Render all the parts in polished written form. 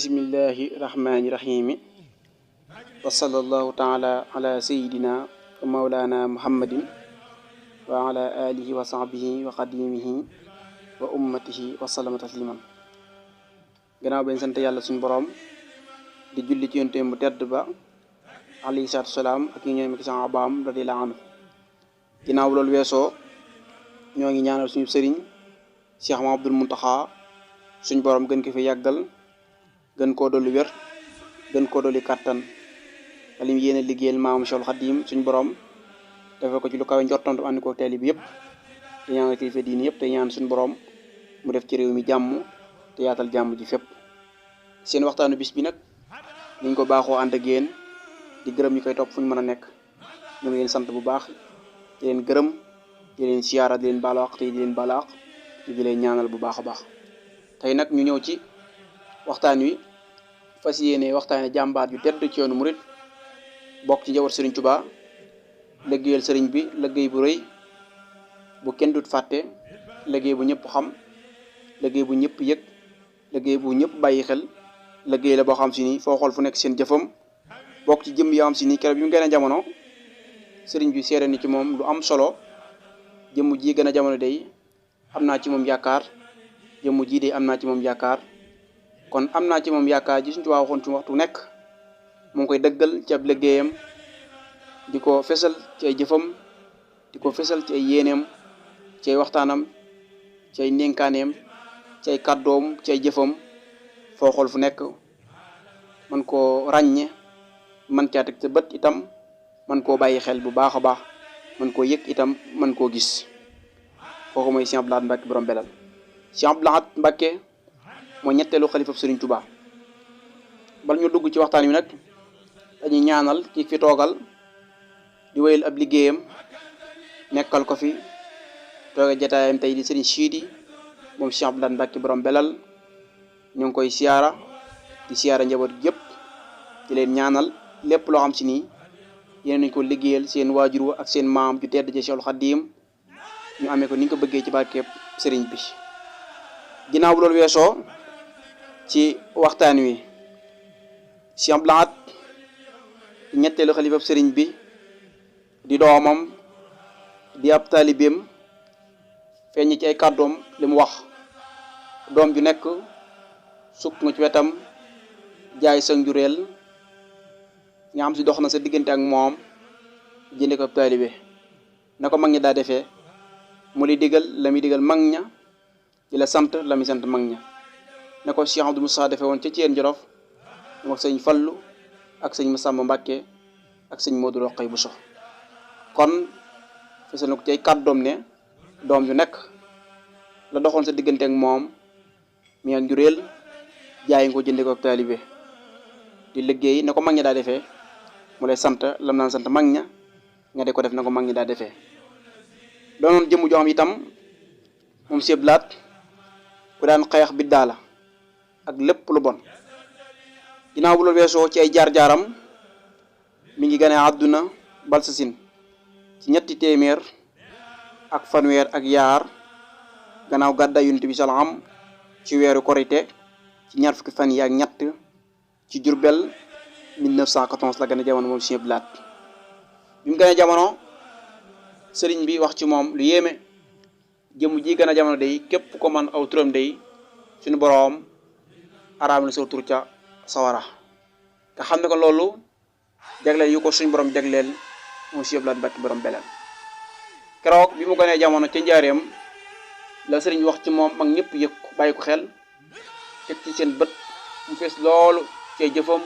bismillahi rahmani rahimi wa sallallahu taala ala sayidina wa maulana muhammadin wa ala alihi wa sahbihi wa qadimihi wa ummatihi wa sallama tasliman. gannaaw bañ sant yàlla suñu borom di julli ci yonteem bu tedd ba alayhi salaatu salaam ak yi ñoom ki sahabaam radiyallahu anhu. ginnaaw loolu weesoo ñoo ngi ñaanal suñu sëriñ Cheikh Mahamadul Muntaxa suñ borom gën ko fi yàggal, gën koo dolli wér, gën koo dolli kàttan ba lim yéene liggéeyal maam Cheikhul Khadim suñ borom defal ko ci lu kawe njortantu ànd ko teel bi yëpp. te ñaan kilifa diine yëpp te ñaan suñ borom mu def ci réew mi jàmm te yaatal jàmm ji fépp. seen waxtaanu bis bi nag niñ ko baaxoo ànd ak yéen di gërëm ñi koy topp fu ñu mën a nekk. ñu ngi leen sant bu baax di leen gërëm di leen siyaara di leen baal wax te di leen baal wax di leen ñaanal bu baax a baax. tey nag ñu ñëw ci waxtaan wi fas yéene waxtaane jàmbaar yu tedd ci yoonu murit, bokk ci njaboot Sëriñ Tuubaa, liggéeyal sëriñ bi liggéey bu rëy bu kenn dut fàtte, liggéey bu ñëpp xam, liggéey bu ñëpp yëg, liggéey bu ñëpp bàyyi xel. liggéey la boo xam si ni foo xool fu nekk seen jëfam, bokk ci jëm yoo xam si ni keroog bi mu gën a jamono sëriñ bi seere ni ci moom lu am solo. jëmm ji gën a jamono day am naa ci moom yaakaar, jëmm ji day am naa ci moom yaakaar. kon am naa ci moom yaakaar ji Sëriñ Tuubaa waxoon ci waxtu nekk mu ngi koy dëggal ci ab liggéeyam, di ko fesal ci ay jëfam, di ko fesal ci ay yéeneem, ci ay waxtaanam, ci ay ndénkaaneem, ci ay kàddoom, ci ay jëfam. foo xool fu nekk man koo ràññe, man caa teg sa bët itam, man koo bàyyi xel bu baax a baax, man koo yëg itam, man koo gis. kooku mooy Cheikh Abdou Lahad Mbacké borom belal. Cheikh Abdou Lahad Mbacké mooy ñetteelu xalifa Sëriñ Tuubaa. bala ñu dugg ci waxtaan wi nag dañuy ñaanal ki fi toogal di wéyal ab liggéeyam, nekkal ko fi tooga jataayam tey di Sëriñ Siidi moom Cheikh Abdou Lahad Mbacké borom belal. ñu ngi koy siyaara di siyaara njaboot yëpp di leen ñaanal lépp loo xam si nii yéen nañ ko liggéeyal seen waajur wa ak seen maam ju tedd ja Cheikhul Khadim ñu amee ko ni ñu ko bëggee ci barkeeb sëriñ bi. ginnaaw bu loolu weesoo ci waxtaan wi Cheikh Abdou Lahad ñetteelu xalifab sëriñ bi di doomam di ab taalibeem feeñ ci ay kàddoom li mu wax: doom ju nekk sukk nga ci wetam jaay sa njureel nga xam si dox na sa diggante ak moom jënde ko ab taalibe na ko mag ñi daa defee mu li digal la muy digal mag ña, di la sant la muy sant mag ña. na ko Cheikh Abdou Moussa defee woon ca Thiène Jolof mu wax sëñ Fallu ak sëñ Massamba Mbàkke ak sëñ Modou Rokhaya Bousso. kon fesal na ko ci ay kàddoom ne doom ju nekk la doxoon sa diggante ak moom mi ak njureel jaay nga ko jënde ko taalibe di liggéey na ko mag ñi daa defee mu lay sant lam naan sant mag ña nga de ko def na ko mag ñi daa defee. doonoon jëmm joo xam itam moom Cheikh Abdou Lahad ku daan xeex biddaa la ak lépp lu bon. ginnaaw bu loolu weesoo ci ay jaar-jaaram mi ngi gane àdduna Balsasin ci 300 ak fanweer ak yaar gannaaw gàddaay Yonent bi salaam ci weeru korite ci 20 fan yi ak ñett ci Jurbel 1914 la gën a jamono moom Cheikh Abdou Lahad. bi mu gën a jamono sëriñ bi wax ci moom lu yéeme: jëmm ji gën a jamono day képp ko man aw turam day suñu boroom araam na sa tur ca sawara. nga xam ne ko loolu jagleel yu ko suñu borom jagleel moom Cheikh Abdou Lahad Mbacké borom belal. keroog bi mu gënee jamono ca njaareem la sëriñ wax ci moom mag ñëpp yëg ko bàyyi ko xel, teg ci seen bët mu fees loolu ci jëfam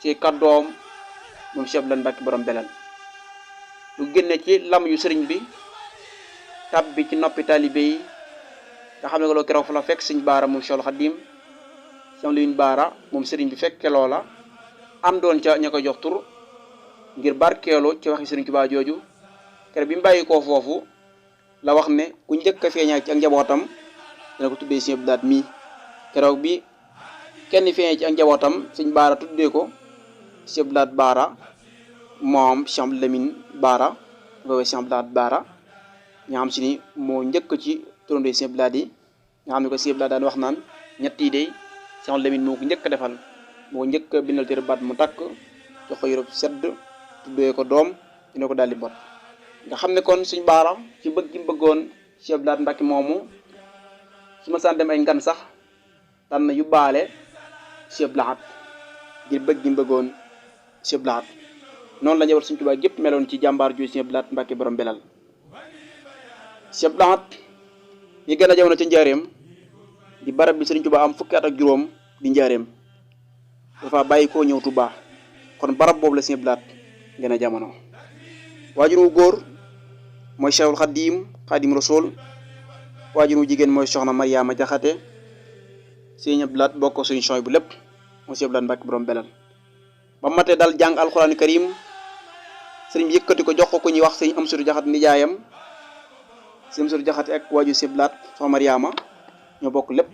ci kàddoom moom Cheikh Abdou Lahad Mbacké borom belal. lu génne ci lam yu sëriñ bi tàbbi ci noppi taalibe yi nga xam ne ko loolu keroog fa la fekk sëñ Baara moom Cheikhul Khadim Cheikh Luyun Baara moom sëriñ bi fekke loola am doon ca ña ko jox tur ngir barkeelu ci waxi Sëriñ Tuubaa jooju. keroog bi mu bàyyi koo foofu la wax ne ku njëkk a feeñaa ci ak njabootam dana ko tuddee Sëñ Abdou Lahad mii. keroog bi kenn feeñee ci ak njabootam sëñ Baara tuddee ko Sëñ Abdou Lahad Baara moom Cheikh Amadou Lamine Baara nga koy Cheikh Abdou Lahad Baara nga xam si ni moo njëkk ci turandoo Sëñ Abdou Lahad yi nga xam ne ko Sëñ Abdou Lahad daan wax naan ñett yi day Cheikh Lamine moo ko njëkk a defal moo njëkk a bindal téere baat mu takk jox ko yorob sedd tuddee ko doom dina ko daldi bot nga xam ne kon suñ baaraam ci bëgg gi bëggoon Cheikh Abdou Lahad Mbacké moomu su ma saan dem ay ngan sax daan na yóbbaale Cheikh Abdou Lahad ngir bëgg gi bëggoon Cheikh Abdou Lahad noonu la ñëwal suñ Tuubaa gépp meloon ci jàmbaar ju Cheikh Abdou Lahad Mbacké borom belal Cheikh Abdou Lahad yi gën a jamono ca njaareem di barab bi Sëriñ Tuubaa am fukki at ak juróom di njaareem dafa bàyyi koo ñëw Tuubaa kon barab boobu la Sëriñ Abdou Lahad gën a jamono waajur wu góor mooy Cheikhul Xadim Rasul waajur wu jigéen mooy soxna Mariama Jaxate Sëriñ Abdou Lahad bokk suñu sooy bu lépp mooy Sëriñ Abdou Lahad Mbacké borom belal ba matee dal jàng alxuraanu karim sëriñ bi yëkkati ko jox ko ku ñuy wax Sëriñ Amsatu Jaxate nijaayam Sëriñ Amsatu Jaxate ak waajur Sëriñ Abdou Lahad soxna Mariama ñoo bokk lépp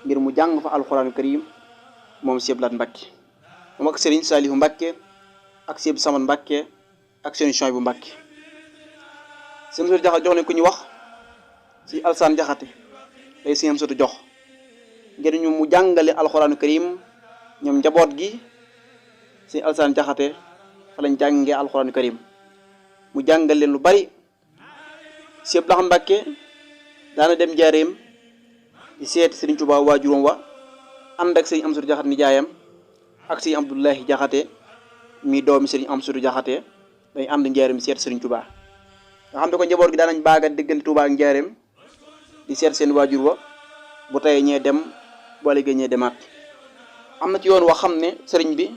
ngir mu jàng fa alxuraanu karim moom Sëriñ Abdou Lahad Mbacké moom ak Sëriñ Saalihu Mbacké ak Sëriñ Saman Mbacké ak Sëriñ Suhaybu Mbacké Sëriñ Amsatu Jaxate jox leen ku ñuy wax si Alsaan Jaxate lay Sëriñ Amsatu jox ngir ñu mu jàngale alxuraanu karim ñoom njaboot gi si Alsaan Jaxate fa lañ jàngee alxuraanu karim mu jàngal leen lu bari Sëriñ Abdou Lahad Mbacké daana dem jaareem di seeti Sëriñ Tuubaa waajuram wa ànd ak Sëriñ Amsatu Jaxate nijaayam ak Sëriñ Abdullahi Jaxate mi doomi Sëriñ Amsatu Jaxate day ànd njaareem seet Sëriñ Tuubaa nga xam ne ko njaboot gi daanañ baaga diggante Tuubaa ak njaareem di seet seen waajur wa bu tayee ñee dem bu ëllëgee ñee demaat am na ci yoon wax xam ne sëriñ bi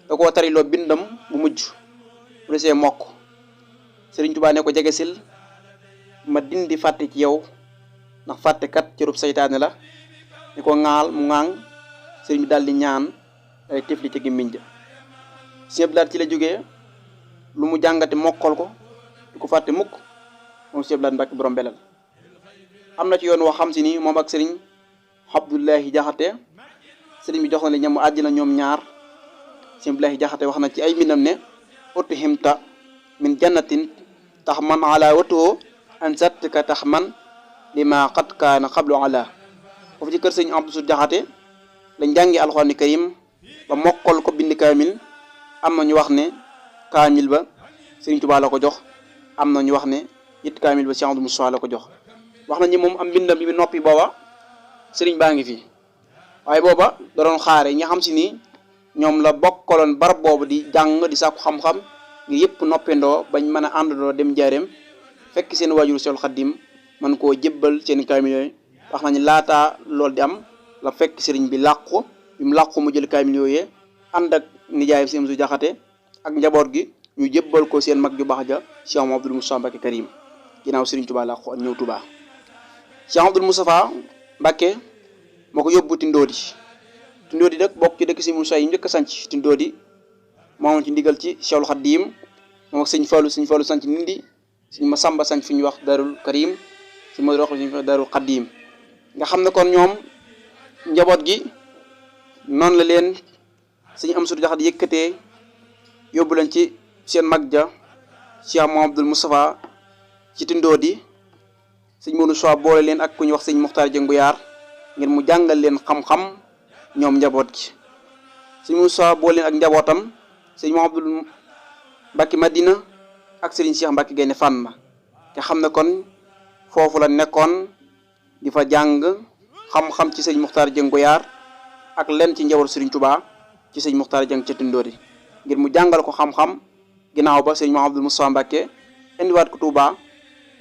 da koo tariloo bindam bu mujj bu desee mokk Sëriñ Tuubaa ne ko jegesil ma dindi fàtte ci yow ndax fàtte kat cërub saytaane la ni ko ŋaal mu ŋaang sëriñ bi daal di ñaan ay tifli ci gémmiñ ja Sëriñ Abdou Lahad ci la jógee lu mu jàngate mokkal ko du ko fàtte mukk moom Sëriñ Abdou Lahad Mbacké borom belal am na ci yoon woo xam si ni moom ak Sëriñ Abdullahi Jaxate sëriñ bi jox na li ñamu àjjana ñoom ñaar Sëriñ Abdullahi Jaxate wax na ci ay minam ne uthimta min jannatin tax man ala watoo an sattka tax man lima qad kaana qablu ala foofu ci kër Sëriñ Amsatu Jaxate lañ jàngi alxuraani karim ba mokkal ko bind kaamil am na ñu wax ne kaamil ba Sëriñ Tuubaa la ko jox am na ñu wax ne it kaamil ba Cheikh Amadou Moussa la ko jox wax nañ ni moom am mbindam bi mu noppi booba sëriñ baa ngi fi waaye booba da doon xaare ñi xam si ni ñoom la bokkaloon barab boobu di jàng di sàkku xam-xam ngir yëpp noppendoo bañ mën a àndandoo dem jaareem fekk seen waajur Seexul Xadiim man koo jébbal seen kaamil yooyu wax nañu laataa loolu di am la fekk sëriñ bi làqu bi mu làqu mu jël kaamil yooyee ànd ak nijaay Sëriñ Amsatu Jaxate ak njaboot gi ñu jébbal ko seen mag ju baax ja Cheikh Mouhamadoul Moustapha Mbacké Karim ginnaaw Sëriñ Tuubaa làqu ak ñëw Tuubaa Cheikh Mouhamadoul Moustapha Mbacké moo ko yóbbu Tindoodi nag bokk ci dëkk si Moussa yi njëkk a sanc Tindoodi moomoon ci ndigal ci Cheikhul Xadiim moom ak sëñ Fallu sanc Nindi sëñ Masamba sanc fi ñuy wax Darul Karim si mooy wax ñu Darul Xadiim nga xam ne kon ñoom njaboot gi noonu la leen sëñ Amsatu Jaxate yëkkatee yóbbu leen ci seen mag ja Cheikh Mouhamadoul Moustapha ci Tindoodi sëñ Moodu Sow boole leen ak ku ñuy wax sëñ Muxtaar Jëng bu Yaar ngir mu jàngal leen xam-xam ñoom njaboot gi sëñ Moodu Sow boole leen ak njabootam sëñ Mouhamadoul Mbacké Madina ak sëriñ Cheikh Mbacké Gaynde Fatma te xam ne kon foofu la nekkoon di fa jàng xam-xam ci sëñ Muxtaar Jëng bu Yaar ak lenn ci njaboot Sëriñ Tuubaa ci sëñ Muxtaar Jëng ca Tindoodi ngir mu jàngal ko xam-xam ginnaaw ba sëñ Mouhamadoul Moustapha Mbacké indiwaat ko Tuubaa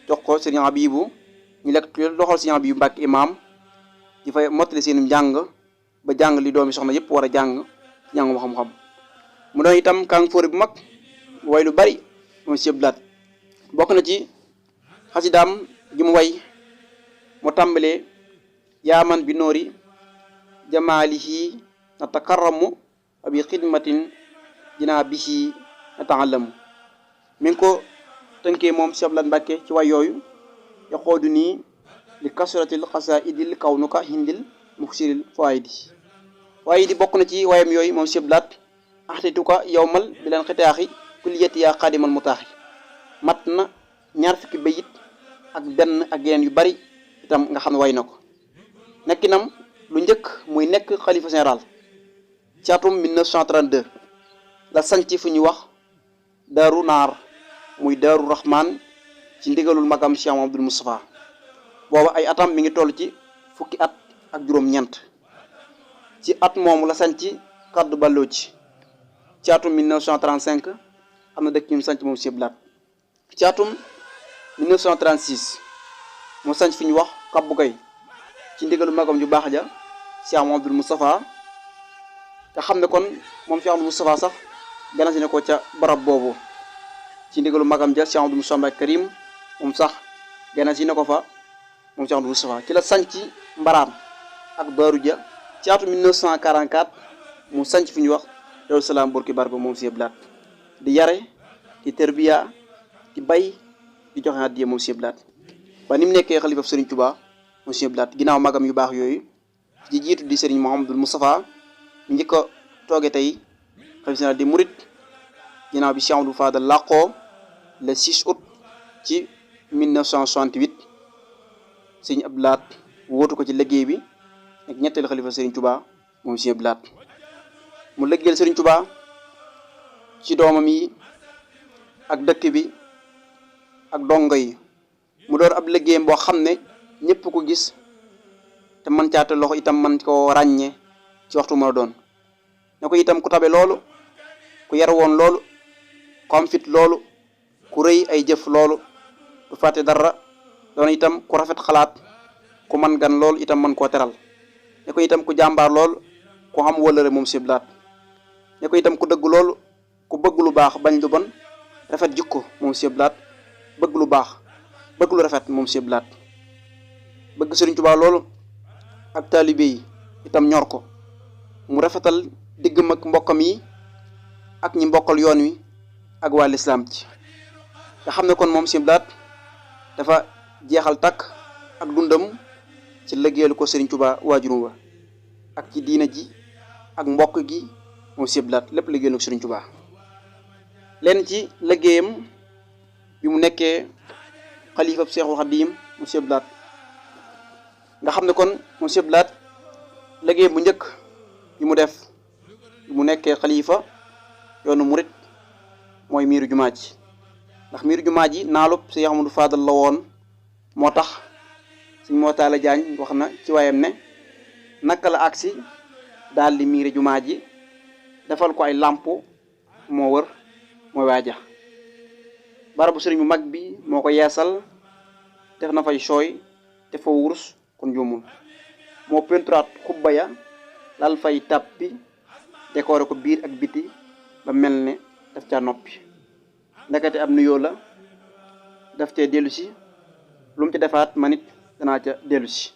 jox ko sëriñ Abibu ñu lekk loxol sëriñ Abibu Mbacké imaam di fa mottali seen njàng ba jàng li doomi soxna yëpp war a jàng njàngum xam-xam mu doon itam kàng fóori bu mag way lu bari moom Sëriñ Abdou Lahad bokk na ci xasidaam gi mu way mu tàmbalee yaaman bi noori jamaalihi natakarramu wa bi xidmatin dinaa bihi nataallamu mi ngi ko tënkee moom Sëriñ Abdou Lahad Mbacké ci way yooyu yaqoodu nii li kasratil xasaidil kawnuka hindil muksiril fawaidi bokk na ci wayam yooyu moom Sëriñ Abdou Lahad axtituka yowmal bi leen xitaaxi kulliyati yaa xaadimal mutaaxi mat na 20 bayit ak benn ak yeneen yu bari itam nga xam ne way na ko nekkinam lu njëkk muy nekk xalifa général ci atum 1932 la sanc fu ñuy wax Daaru Naar muy Daaru Rahman ci ndigalul magam Cheikh Mamadou Moustapha booba ay atam mi ngi toll ci fukki at ak juróom-ñeent ci at moomu la sanc kaddu balloo ci atum 1935 am na dëkk ñu sanc moom Sëñ Abdou Lahad ci atum 1936 mu sanc fi ñu wax Kabbu Gay ci ndigalu magam ju baax ja Cheikh Mamadou Moustapha nga xam ne kon moom Cheikh Mamadou Moustapha sax gana si ne ko ca barab boobu ci ndigalu magam ja Cheikh Mamadou Moustapha Karim moom sax gana si ne ko fa moom Cheikh Mamadou Moustapha ci la sanc Mbaraan ak Daaru Ja ci atum 1944 mu sanc fi ñu wax Daaru Salaam Borki Barba moom Sëñ Abdou Lahad di yare di terbiya di bay di joxe addiya moom Sëñ Abdou Lahad ba ni mu nekkee xalifa Serigne Touba moom Sëñ Abdou Lahad ginnaaw magam yu baax yooyu ci jiitu di Serigne Mouhamadou Moustapha mi njëkk a tooge tey xalifa général di murit ginnaaw bi Cheikh Amadou Fadal làqoo le 6 août ci 1968 Sëñ Abdou Lahad wóotu ko ci liggéey bi ak ñetteelu xalifa Serigne Touba moom Sëñ Abdou Lahad mu liggéeyal Serigne Touba ci doomam yi ak dëkk bi ak dongo yi mu door ab liggéeyam boo xam ne ñëpp ko gis te man caate loxo itam man ko ràññee ci waxtu mën a doon ne ko itam ku tabe loolu ku yar woon loolu ku am fit loolu ku rëy ay jëf loolu du fàtte dara doon itam ku rafet xalaat ku man gan loolu itam man koo teral ne ko itam ku jàmbaar loolu ku xam wëllëre moom Sëñ Abdou Lahad ne ko itam ku dëgg loolu ku bëgg lu baax bañ lu bon rafet jikko moom Sëñ Abdou Lahad bëgg lu baax bëgg lu rafet moom Sëñ Abdou Lahad bëgg Serigne Touba loolu ak taalibe yi itam ñor ko mu rafetal diggam ak mbokkam yi ak ñi mbokkal yoon wi ak waa lislaam ci nga xam ne kon moom Sëñ Abdou Lahad dafa jeexal takk ak dundam ci liggéeyal ko Serigne Touba waajurum wa ak ci diina ji ak mbokk gi moom Sëñ Abdou Lahad lépp liggéeyal ko Serigne Touba leen ci liggéeyam bi mu nekkee xalifa Seexul Xadiim moom Sëñ Abdou Lahad nga xam ne kon moom Sëñ Abdou Lahad liggéeyam bu njëkk bi mu def bi mu nekkee xalifa yoonu murit mooy miiru jumaa ji ndax miiru jumaa ji naalub Cheikh Amadou Fadal la woon moo tax Sëñ Moo Taala Jaañ wax na ci waayam ne naka la agsi daal di miire jumaa ji defal ko ay làmp moo wër mooy waaja barabu sëriñ bu mag bi moo ko yeesal def na fay sooy te fa wurus kon juumul moo penturaat xubba ya lal fay tàppi décoré ko biir ak biti ba mel ne daf caa noppi ndekete ab nuyoo la daf cee dellu si lu mu ci defaat man it danaa ca dellu si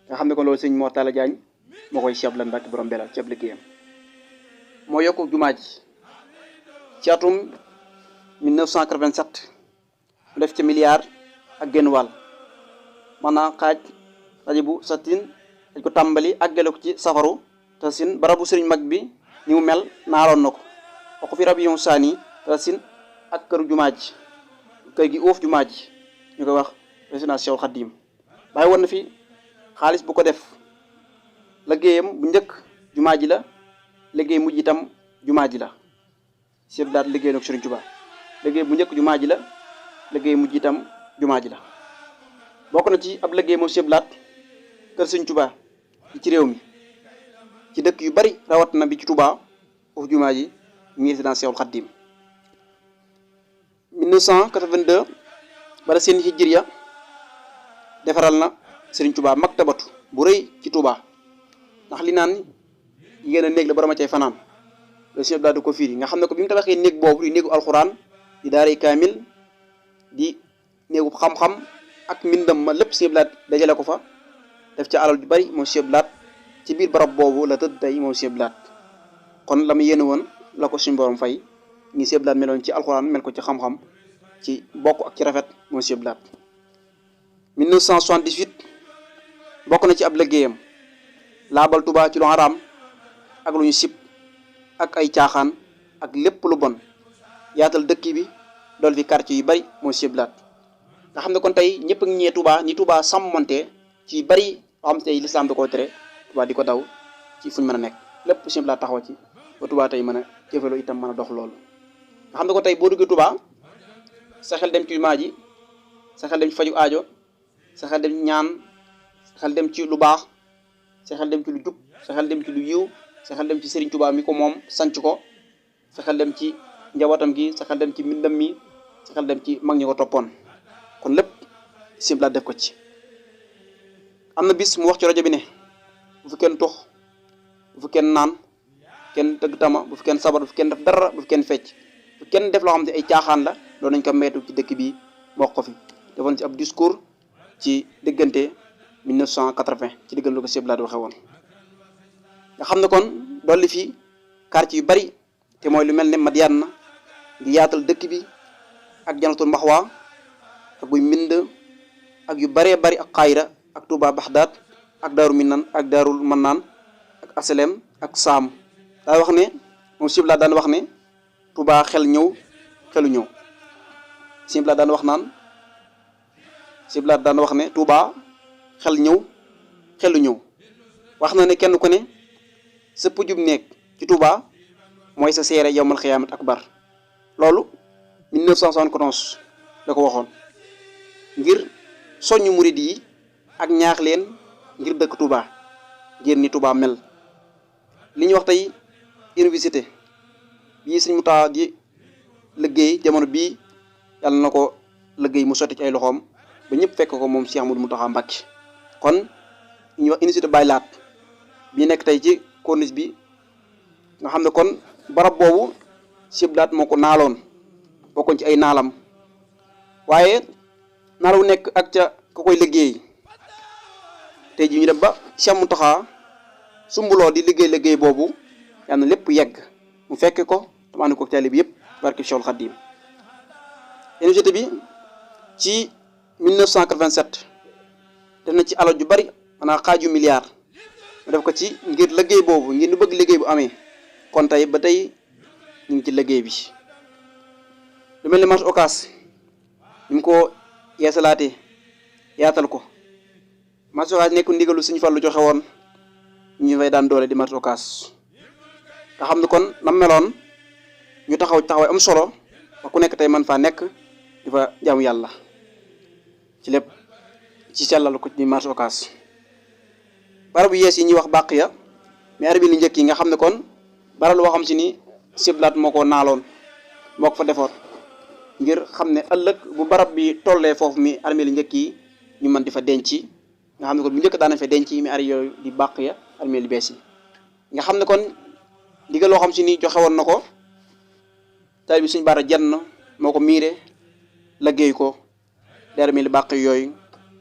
nga xam ne kon loolu Sëñ Moo Taala Jaañ moo koy Cheikh Abdou Lahad Mbacké borom belal ci ab liggéeyam moo yokku jumaa ji ci atum 1987 mu def ca milliard ak genn wàll maanaam xaaj rajo bu satin dañ ko tàmbali àggale ko ci safaru te sin barabu sëriñ mag bi ni mu mel naaloon na ko waxu fi rab yon saani te sin ak këru jumaa ji kër gi uuf jumaa ji ñu koy wax résidence Cheikhoul Khadim bàyyi woon na fi xaalis bu ko def liggéeyam bu njëkk jumaa ji la liggéey mujj itam jumaa ji la Sëñ Abdou Lahad liggéey na ko Sëriñ Tuubaa liggéey bu njëkk jumaa ji la liggéey mujj itam jumaa ji la bokk na ci ab liggéey moom Sëñ Abdou Lahad kër Sëriñ Tuubaa yi ci réew mi ci dëkk yu bari rawat na bi ci Tuubaa foofu jumaa ji ngi résidence Cheikhoul Khadim 1982 bala seen hijriya defaral na Sëriñ Tuubaa maktabatu bu rëy ci Tuubaa ndax li naan yéen a néeg la borom a cay fanaan loolu Sëñ Abdou Lahad di ko firi nga xam ne ko bi mu tabaxee néeg boobu di néegu alxuraan di daaray kaamil di néegu xam-xam ak mbindam ma lépp Sëñ Abdou Lahad dajale ko fa def ca alal ju bari moom Sëñ Abdou Lahad ci biir barab boobu la tëdd tey moom Sëñ Abdou Lahad kon la mu yéene woon la ko suñu borom fay ngi Sëñ Abdou Lahad meloon ci alxuraan mel ko ci xam-xam ci bokk ak ci rafet moom Sëñ Abdou Lahad 1978 bokk na ci ab liggéeyam laabal Tuubaa ci lu xaraam ak lu ñu sib ak ay caaxaan ak lépp lu bon yaatal dëkk bi dool fi quartier yu bari moom Sëñ Abdou Lahad nga xam ne kon tey ñëpp a ngi ñee Tuubaa ni Tuubaa sàmmonte ci bari loo xam tey lislaam da koo tere Touba di ko daw ci fuñ mën a nekk lépp Sëñ Abdou Lahad taxaw ci ba Touba tey mën a jëfaloo itam mën a dox loolu nga xam ne ko tey boo duggee Touba sa xel dem ci jumaa ji sa xel dem ci faju aajo sa xel dem ci ñaan sa xel dem ci lu baax sa xel dem ci lu jub sa xel dem ci lu yiw sa xel dem ci Serigne Touba mi ko moom sanc ko sa xel dem ci njabootam gi sa xel dem ci mbindam mi sa xel dem ci mag ñi ko toppoon kon lépp Sëñ Abdou Lahad def ko ci am na bis mu wax ci rajo bi ne bu fi kenn tux bu fi kenn naan kenn tëgg tama bu fi kenn sabar bu fi kenn def dara bu fi kenn fecc bu kenn def loo xam ne ay caaxaan la doon nañ ko meetu ci dëkk bi wax ko fi defoon ci ab discours ci diggante 1980 ci diggante lu ko Sëñ Abdou Lahad waxee woon nga xam ne kon dolli fii quartier yu bari te mooy lu mel ne Madiana di yaatal dëkk bi ak Jannatul Maxwa ak guy mbind ak yu baree bari ak Xayra ak Touba Baxdaad ak Daaru Minan ak Daarul Mannaan ak Asalem ak Saam daa wax ne moom Sëñ Abdou Lahad daan wax ne Touba xel ñëw xelu ñëw Sëñ Abdou Lahad daan wax naan Sëñ Abdou Lahad daan wax ne Touba xel ñëw xelu ñëw wax na ne kenn ku ne sa pujub nekk ci Touba mooy sa seere yawmal xiyaamat akbar loolu 1971 da ko waxoon ngir soññu murid yi ak ñaax leen ngir dëkk Touba ngir ni Touba mel li ñuy wax tey université bii Sëñ Muntaxa di liggéey jamono bii yàlla na ko liggéey mu sotti ci ay loxoom ba ñëpp fekk ko moom Cheikh Ahmadou Mountakha Mbacké kon li ñuy wax université Baye Laat bii nekk tey ci corniche bi nga xam ne kon barab boobu Sëñ Abdou Lahad moo ko naaloon bokkoon ci ay naalam waaye naal wu nekk ak ca ka koy liggéey tey ji ñu dem ba Cheikh Mountakha sumbuloo di liggéey boobu yal na lépp yegg mu fekke ko tamaani ko taalib bi yëpp barke Cheikhul Khadim université bi ci 1987 def na ci alal ju bari maanaam xaaju milliard mu def ko ci ngir liggéey boobu ngir ñu bëgg liggéey bu amee kon tey ba tey ñu ngi ci liggéey bi lu mel ni marché Ocass ñu ngi ko yeesalaatee yaatal ko marché Ocass nekk ndigalu Sëñ Fallu joxe woon ñu fay daan doole di marché Ocass nga xam ne kon nam meloon ñu taxawaay am solo ba ku nekk tey man faa nekk di fa jaamu yàlla ci lépp ci sellal ko ci marché Ocass barabu yees yi ñuy wax bàq ya mais arbi li njëkk yi nga xam ne kon baral boo xam si ni Sëñ Abdou Lahad moo ko naaloon moo ko fa defoon ngir xam ne ëllëg bu barab bi tollee foofu mi armée li njëkk yi ñu mën di fa denc nga xam ne kon bu njëkk daana fa denc mi ari yooyu di bàq ya armée li bees yi nga xam ne kon digal loo xam si ni joxe woon na ko taal bi Sëñ Bara Jenn moo ko miire liggéey ko di armée li bàq yooyu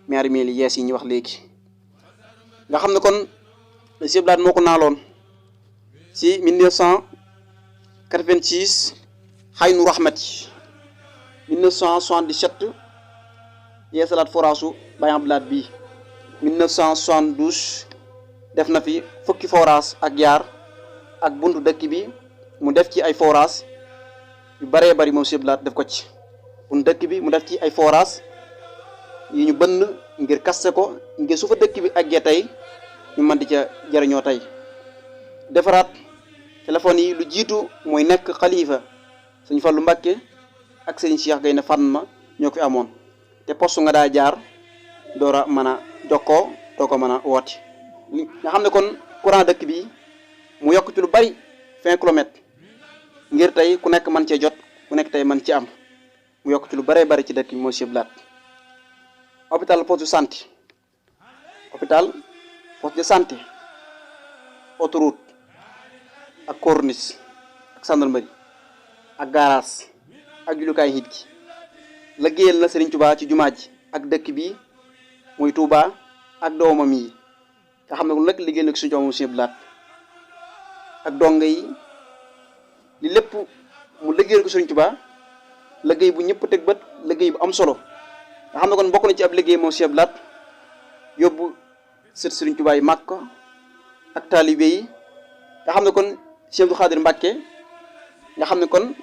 mi armée li yees yi ñu wax léegi nga xam ne kon Sëñ Abdou Lahad moo ko naaloon ci 1986 Xaynu Rahmati 1977 yeesalaat foraasu Baye Abdou Lahad bii 1972 def na fi fukki forage ak yaar ak buntu dëkk bi mu def ci ay forage yu baree bari moom Sëñ Abdou Lahad def ko ci buntu dëkk bi mu def ci ay forage yi ñu bënn ngir kaste ko ngir su fa dëkk bi àggee tey ñu mën di ca jariñoo tey defaraat téléphone yi lu jiitu mooy nekk xalifa Sëñ Fallu Mbàkke ak Sëñ Cheikh Gaynde Fatma ñoo ko fi amoon te poste nga daa jaar door a mën a jokkoo doo ko mën a woote nga xam ne kon courant dëkk bi mu yokk ci lu bari 20 kilomètres ngir tey ku nekk mën cee jot ku nekk tey mën ci am mu yokk ci lu baree bari ci dëkk bi mooy Sëñ Abdou Lahad hôpital poste de santé autoroute ak corniche ak gendarmerie ak garage ak jullukaay nit gi liggéeyal na Serigne Touba ci jumaa ji ak dëkk bi muy Touba ak doomam yi nga xam ne nag liggéeyal na ko suñu doomam Sëñ Abdou Lahad ak donga yi li lépp mu liggéeyal ko Serigne Touba liggéey bu ñëpp teg bët liggéey bu am solo nga xam ne kon bokk na ci ab liggéey moom Sëñ Abdou Lahad yóbbu sët Serigne Touba yi Màkka ak taalibe yi nga xam ne kon Sëñ Abdou Khadir Mbàkke nga xam ne kon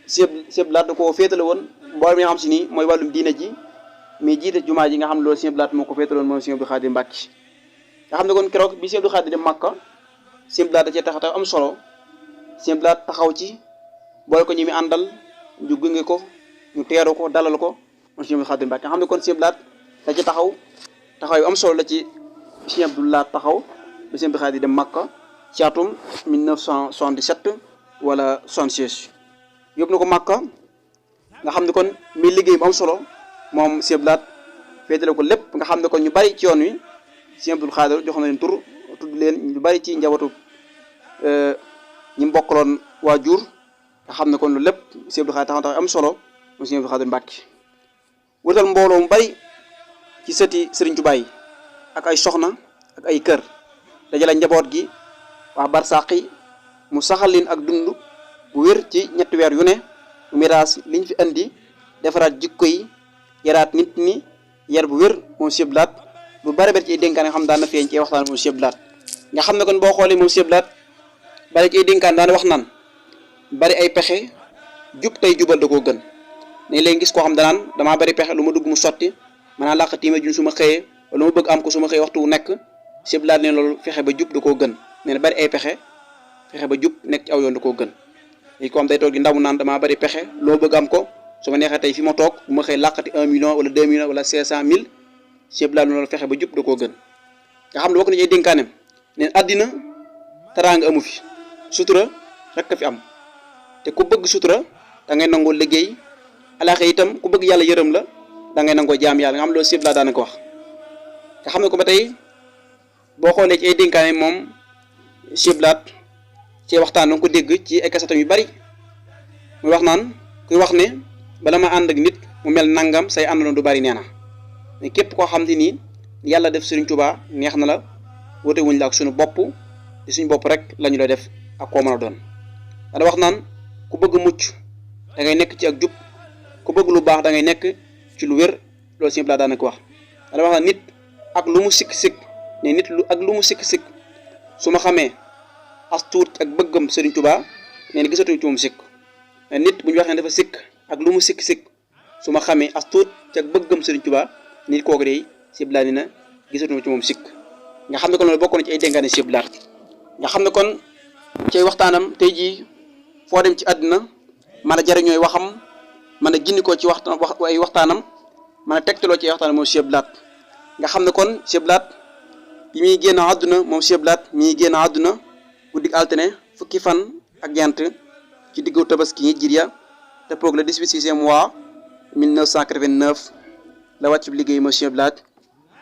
Sëñ Abdou Lahad da koo féetale woon mboolem mi nga xam si nii mooy wàllum diine ji mais jiite jumaa ji nga xam ne loolu Sëñ Abdou Lahad moo ko féetale woon moom Sëñ Abdou Khadir Mbàkke nga xam ne kon keroog bi Sëñ Abdou Khadre dem Makka Sëñ Abdou Lahad da cee taxaw am solo Sëñ Abdou Lahad taxaw ci boole ko ñi mi àndal ñu gunge ko ñu teeru ko dalal ko moom Sëñ Abdou Khadre Mbàkke nga xam ne kon Sëñ Abdou Lahad da ci taxaw yu am solo la ci Sëñ Abdou Lahad taxaw ba Sëñ Abdou Khadre dem Makka ci atum 1977 wala 76 yóbbu na ko Makka nga xam ne kon mi liggéey bu am solo moom Sëñ Abdou Lahad féetale ko lépp nga xam ne kon ñu bari ci yoon wi Sëñ Abdou Khadre jox na leen tur tudd leen ñu bari ci njabootu ñi mbokkaloon waajur nga xam ne kon lu lépp Sëñ Abdou Khadre taxaw am solo moom Sëñ Abdou Khadre Mbàkke wutal mbooloo mu bari ci sëti Sëriñ Tuubaa yi ak ay soxna ak ay kër dajale njaboot gi waa barsàq mu saxal leen ak dund bu wér ci ñetti weer yu ne mu miraas liñ fi andi defaraat jikko yi yaraat nit ñi yar bu wér moom Sëñ Abdou Lahad lu bari bari ci ay dénkaan nga xam daan na feeñ ci waxtaan moom Sëñ Abdou Lahad nga xam ne kon boo xoolee moom Sëñ Abdou Lahad bari ci ay dénkaan daan wax naan bari ay pexe jub tey jubal da koo gën ne léegi gis koo xam danaan damaa bari pexe lu ma dugg mu sotti maanaam làq tiima jun su ma xëyee wala ma bëgg am ko su ma xëyee waxtu wu nekk Sëñ Abdou Lahad ne loolu fexe ba jub da koo gën nee na bari ay pexe fexe ba jub nekk ci aw yoon da koo gën léegi ko am day toog di ndaw naan damaa bari pexe loo bëgg am ko su ma neexee tey fi ma toog bu ma xëy làqati 1 million wala 2 millions wala 500 000 Sëñ Abdou Lahad loolu fexe ba jub da koo gën nga xam ne bokk na ci ay dénkaanem neen àddina teraanga amu fi sutura rek a fi am te ku bëgg sutura da ngay nangoo liggéey alaaxe itam ku bëgg yàlla yërëm la da ngay nangoo jaam yàlla nga xam loolu Sëñ Abdou Lahad daana ko wax nga xam ne ko ba tey boo xoolee ci ay dénkaane moom Sëñ Abdou Lahad ci waxtaan danga ko dégg ci ay kasatam yu bari muy wax naan kuy wax ne bala ma ànd ak nit mu mel nangam say àndaloon du bari nee na mais képp koo xam te nii yàlla def Sëriñ Tuubaa neex na la wute wuñ la ak suñu bopp te suñu bopp rek la ñu lay def ak koo mën a doon dana wax naan ku bëgg mucc da ngay nekk ci ak jub ku bëgg lu baax da ngay nekk ci lu wér loolu Sëñ Abdou Lahad daana ko wax dana wax naan nit ak lu mu sikk-sikk ne nit lu mu sikk-sikk su ma xamee as tuut ak bëggam Sëriñ Tuubaa nee na gisatuñ ci moom sikk nit bu ñu waxee dafa sikk ak lu mu sikk-sikk su ma xamee as tuut ak bëggam Sëriñ Tuubaa nit kooku de Sëñ Abdou Lahad ni na gisatuñ ci moom sikk nga xam ne kon loolu bokk na ci ay dénkaane Sëñ Abdou Lahad nga xam ne kon ci waxtaanam tey jii foo dem ci àddina mën a jariñooy waxam mën a gindi ko ci ay waxtaanam mën a tegtaloo ci ay waxtaanam moom Sëñ Abdou Lahad nga xam ne kon Sëñ Abdou Lahad bi muy génn àdduna moom Sëñ Abdou Lahad mi ngi génn àdduna guddig altine fukki fan ak ñeent ci diggu tabaski hijriya te poog le 18e mois 1989 la wàcc liggéey moom Sëñ Abdou Lahad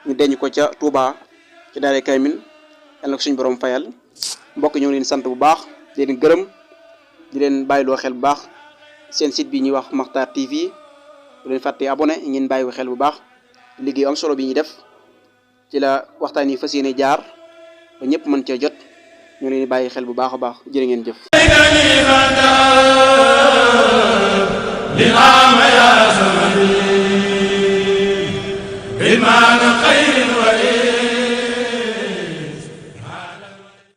ñu denc ko ca Touba ci daare Kamil yàlla na ko suñu borom fayal mbokk ñoo leen sant bu baax di leen gërëm di leen bàyyiloo xel bu baax seen site bi ñuy wax Makhtar TV bu leen fàttee abonné ngeen bàyyi xel bu baax liggéey am solo bi ñuy def ci la waxtaan yi fas yéene jaar ba ñëpp mën cee jot ñu leen bàyyi xel bu baax a baax jërë ngeen jëf